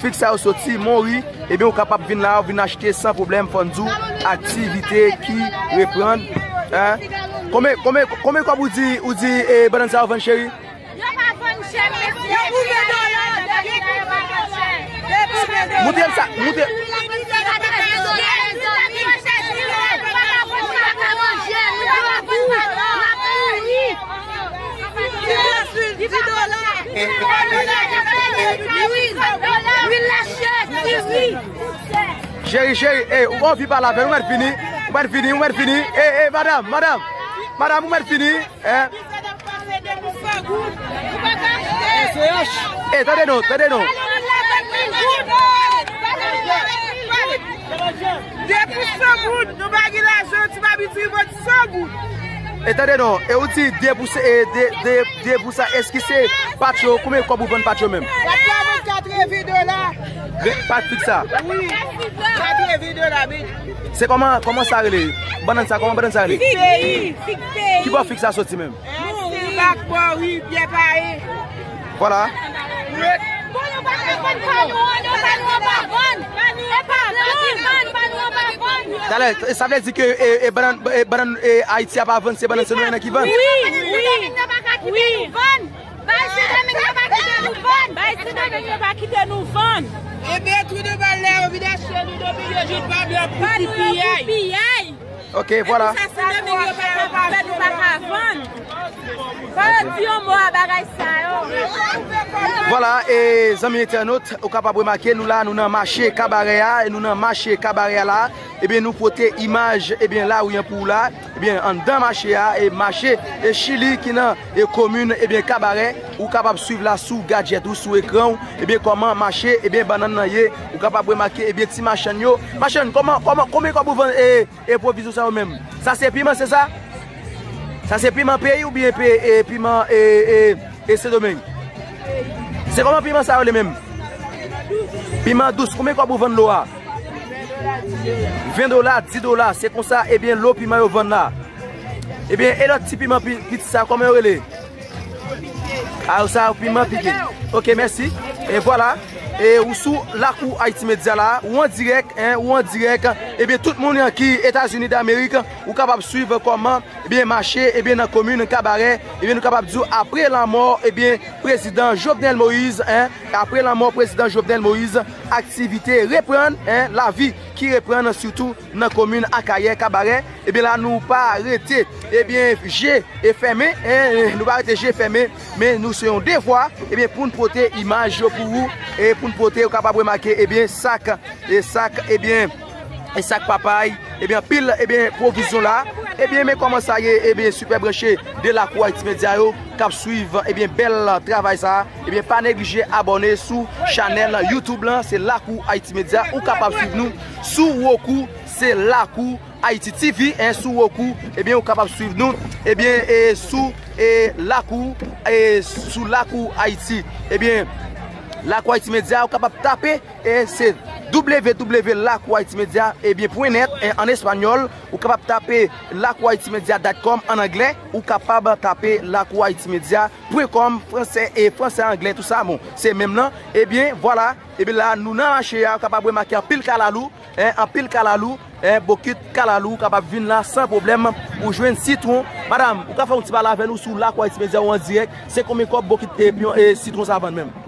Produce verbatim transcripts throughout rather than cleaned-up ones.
Fig sa yo soti, mori, ebyen ou kapab vin la, ou vin achte san pwoblèm, fò n di w, aktivite ki reprann. Hein? Konbyen, konbyen, konbyen kòb ou di, ou di, eh, bannann sa yo vann, cheri? Yo pa vann chè, mesye. Yo pou ven dola. Moute m sa, moute. Cheri, cheri, eh, ou gon anvi pale avè l, ou mèt vini, ou mèt vini, ou mèt vini. Eh, eh, madanm, madanm, madanm, ou mèt vini, eh. Eh, tande non, tande non. De pou san goud, nou pa gen lajan, ti babitri vann san goud. E tande non, e ou di de pou se, e de, de, de pou sa, èske se pat yo, konbyen kòb ou vann pat yo menm? Pat la vann katreven dola. Gre-, pat fig sa? Wi, katreven dola, men. Se kòman, kòman sa rele? Bannann sa, kòman bannann sa rele? Fig peyi, fig peyi. Ki bò fig sa soti menm? Vwala. Bon, yo pa ka vann pa nou an, yo pa nou an pa vann. E pa vann, pa nou an pa vann. Talè, sa vle di ke, e, e, bannann, e, bannann, e, Ayiti a pa vann, se bannann Sendomeng nan ki vann? Wi, wi, wi. Bay Sendomeng yo pa kite nou vann. Bay Sendomeng yo pa kite nou vann. Ebyen, tou de bal la, yo vin achte nou de milyon jout pa blan pou piyay. Ok, vwala. Epi sa, Sendomeng yo pa ka fè, nou pa ka vann. Fò yo di yon mo a bagay sa yo. Vwala, e zanmi entènot, ou kapab remake, nou la, nou nan mache Kabarè a, e nou nan mache Kabarè a la, ebyen, nou pote imaj, ebyen, lari an pou ou la, ebyen, anndan mache a, e mache, e Chili ki nan, e komin, ebyen, Kabarè, ou kapab swiv la sou gadjèt ou, sou ekran ou, ebyen, kòman mache, ebyen, bannann nan ye, ou kapab remake, ebyen, ti machann yo. Machann, kòman, kòman, konbyen kòb ou vann, e, e pwovizyon sa yo menm? Sa se piman, se sa? Sa se piman peyi oubyen pe-, e, piman, e, e, e Sendomeng? Se kòman piman sa yo le menm? Piman dous, konbyen kòb ou vann lo a? Ven dola, di dola, se konsa, ebyen, lo piman yo vann la. Ebyen, e lòt ti piman pi-, piti sa, kòman yo rele? A, sa piman pike. Ok, mèsi. E vwala. E ou sou Lakou Ayiti Medya la, ou an dirèk, en, ou an dirèk. Ebyen, tout moun ki Etazini Damerik, ou kapab swiv kòman, ebyen, mache, ebyen, nan komin Kabarè, ebyen, nou kapab di w, apre lanmò, ebyen, prezidan Jovenel Moïse, en, apre lanmò prezidan Jovenel Moïse, aktivite reprann, en, lavi ki reprann sitou nan komin Akayè, Kabarè, ebyen la nou pa rete, ebyen, je e fèmen, en, nou pa rete je fèmen, men nou se yon devwa, ebyen, pou n pote imaj yo pou ou, e pou n pote, ou kapab remake, ebyen, sak, e sak, ebyen, e sak papay, ebyen, anpil, ebyen, pwovizyon la, ebyen, men kòman sa ye, ebyen, sipè branche de Lakou Ayiti Medya yo, k ap swiv, ebyen, bèl travay sa, ebyen, pa neglije abòne sou chanèl YouTube lan, se Lakou Ayiti Medya, ou kapab swiv nou sou Roku, se Lakou Ayiti T V, en, sou Roku, ebyen, ou kapab swiv nou, ebyen, e, sou, e, Lakou, e, sou Lakou Ayiti. Ebyen, Lakou Ayiti Medya, ou kapab tape, e, se w w w lakou ayiti medya, ebyen, pwen nèt, en, an espanyòl, ou kapab tape lakou ayiti medya dot com an anglè, ou kapab tape lakou ayiti medya pwen kòm, fransè, e, fransè, anglè, tou sa, bon, se menm nan. Ebyen, vwala, ebyen, la, nou nan mache a, ou kapab remake anpil kalalou, en, anpil kalalou, en, bokit kalalou, ou kapab vin la san pwoblèm pou jwenn sitwon. Madanm, ou ka fè yon ti pale avè nou sou Lakou Ayiti Medya ou an dirèk, se konbyen kòb bokit e, e sitwon sa vann menm?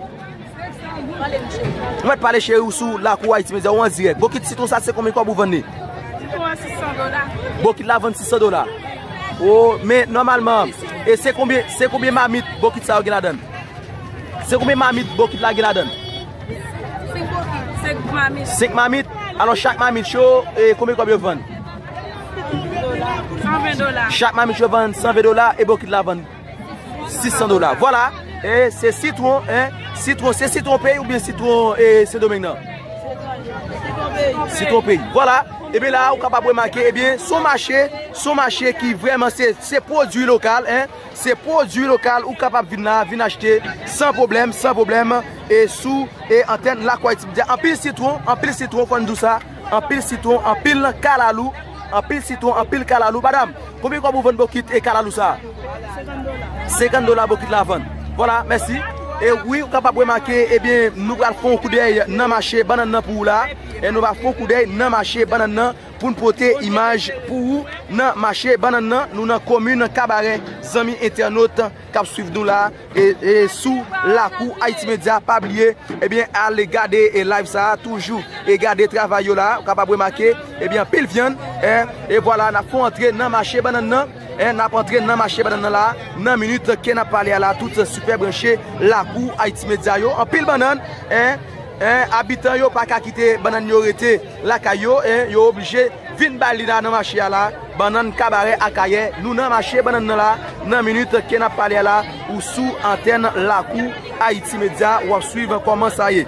Ou mèt pale cheri ou sou Lakou Ayiti Medya ou an dirèk. Bokit sitwon sa se konbyen kòb ou vann li? Sitwon an sis san dola. Bokit la vann sis san dola. O, men nòmalman, e se konbyen, se konbyen mamit bokit sa yo gen ladan l? Se konbyen mamit bokit la gen ladan l? Senk bokit, senk mamit. Senk mamit. Alò, chak mamit yo, e, konbyen kòb yo vann? San ven dola. Chak mamit yo vann san ven dola, e bokit la vann sis san dola. Vwala. E se sitwon, en. Sitwon, se sitwon peyi oubyen sitwon, e, Sendomeng nan? Sitwon peyi. Vwala. Ebyen la, ou kapab remake, ebyen, se yon mache, se yon mache ki vrèman se, se pwodui lokal, en. Se pwodui lokal, ou kapab vin la, vin achte san pwoblèm, san pwoblèm, e sou, e antèn Lakou Ayiti Medya. Anpil sitwon, anpil sitwon, fò n di w sa, anpil sitwon, anpil kalalou, anpil sitwon, anpil kalalou. Madanm, konbyen kòb ou vann bokit e kalalou sa? Senkant dola. Senkant dola bokit la vann. Vwala, mèsi. E wi, ou kapab remake, ebyen, nou pral fè yon koudèy nan mache bannann nan pou ou la. E nou va fè yon koudèy nan mache bannann nan pou n pote imaj pou ou nan mache bannann nan. Nou nan komin Kabarè, zanmi entènot k ap swiv nou la, e, e sou Lakou Ayiti Medya. Pa bliye, ebyen, ale gade e live sa a toujou. E gade travay yo la, ou kapab remake, ebyen, anpil vyann, en, e vwala, n ap fè yon antre nan mache bannann nan, en, n ap antre nan mache bannann nan la, nan minit ke n ap pale a la, tout sipè branche Lakou Ayiti Medya yo, anpil bannann, en, en, abitan yo pa ka kite bannann yo rete lakay yo, en, yo oblije vin bay li la nan mache a la, bannann Kabarè Akayè, nou nan mache bannann nan la, nan minit ke n ap pale a la, ou sou antèn Lakou Ayiti Medya, w ap swiv kòman sa ye.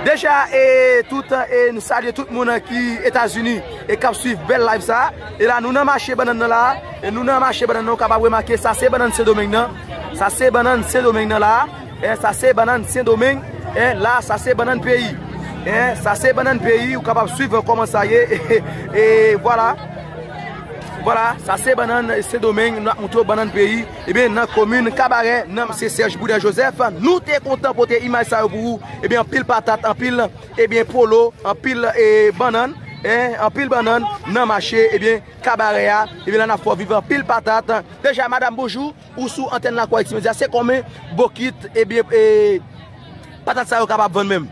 Deja, e, tout, e, nou salye tout moun ki Etazini e k ap swiv bèl live sa. E la, nou nan mache bannann nan la, e nou nan mache bannann nan, ou kapab remake, sa se bannann Sendomeng nan, sa se bannann Sendomeng nan la. En, sa se bannann Sendomeng. En, la, sa se bannann peyi. En, sa se bannann peyi. Ou kapab swiv kòman sa ye. E vwala. Vwala, sa se bannann Sendomeng. Nou ap montre w bannann peyi. Ebyen, nan komin Kabarè, nan se Serge Boudin Joseph. Nou te kontan pote imaj sa yo pou ou. Ebyen, anpil patat, anpil, ebyen, polo, anpil, e, bannann. En, anpil bannann nan mache, ebyen, Kabarè a. Ebyen, la, n ap fè w viv anpil patat. Deja, madanm, bonjou. Ou sou antèn Lakou Ayiti Medya, se konbyen bokit, ebyen, e, patat sa yo kapab vann menm?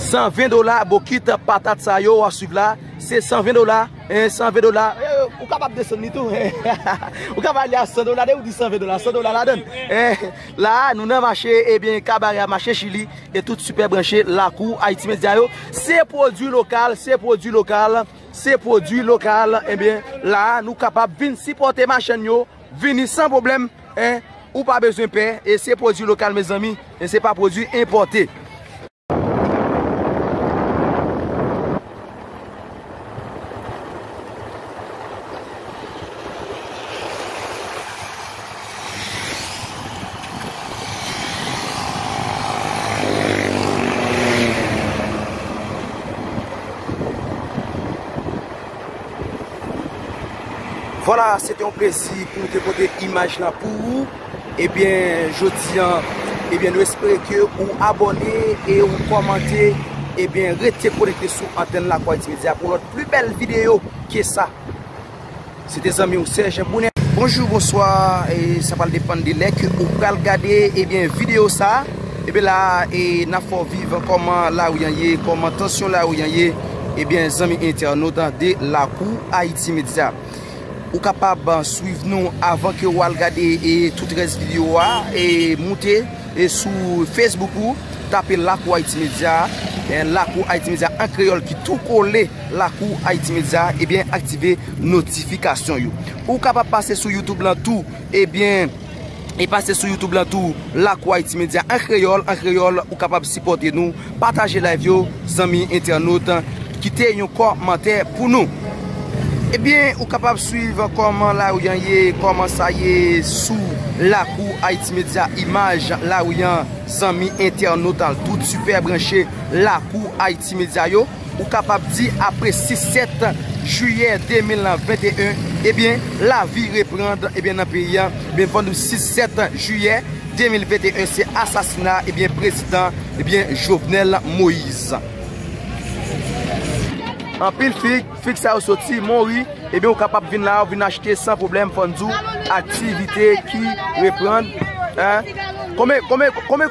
San ven dola bokit patat sa yo w ap swiv la, se san ven dola, en, san ven dola. E, ou kapab desann li tou. Ou kapab ale a san dola, depi ou di san ven dola, san dola ladann. En, la, nou nan mache, ebyen, Kabarè a, mache Chili, e tout sipè branche Lakou Ayiti Medya yo. Se pwodui lokal, se pwodui lokal. Se pwodui lokal, ebyen, la, nou kapab vin sipòte machann yo, vini san pwoblèm, en, ou pa bezwen pè, e se pwodui lokal, mezanmi, e se pa pwodui enpòte. Vwala, se te yon plezi pou nou te pote imaj la pou ou. Ebyen, jodi a, ebyen, nou espere ke ou abòne e ou kòmante. Ebyen, rete konekte sou antèn Lakou Ayiti Medya pou lòt pli bèl videyo ke sa. Se te zanmi w Serge Brunet. Bonjou, bonswa, e sa pral depann de lè ke ou pral gade, ebyen, videyo sa. Ebyen, la, e n ap fè w viv kòman lari an ye, kòman tansyon lari an ye. Ebyen, zanmi entènot de Lakou Ayiti Medya. Ou kapab swiv nou avan ke w al gade, e, tout rès videyo a, e moute, e sou Facebook ou, tape Lakou Ayiti Medya, e, Lakou Ayiti Medya an kreyòl ki tou kole Lakou Ayiti Medya, ebyen, aktive notifikasyon yo. Ou kapab pase sou YouTube lan tou, ebyen, e pase sou YouTube lan tou, Lakou Ayiti Medya an kreyòl, an kreyòl, ou kapab sipòte nou, pataje live yo, zanmi entènot, kite yon kòmantè pou nou. Ebyen, ou kapab swiv kòman lari an ye, kòman sa ye sou Lakou Ayiti Medya, imaj lari an, zanmi entènot, tout sipè branche Lakou Ayiti Medya yo. Ou kapab di apre sis sèt jiyè de mil venteyen, ebyen, lavi reprann, ebyen, nan peyi a. Ebyen, vandredi sis sèt jiyè de mil venteyen, se asasina, ebyen, prezidan, ebyen, Jovenel Moïse. Anpil fig, fig sa yo soti, mori, ebyen, ou kapab vin la, ou vin achte san pwoblèm, fò n di w, aktivite ki reprann, en. Konbyen, konbyen, konbyen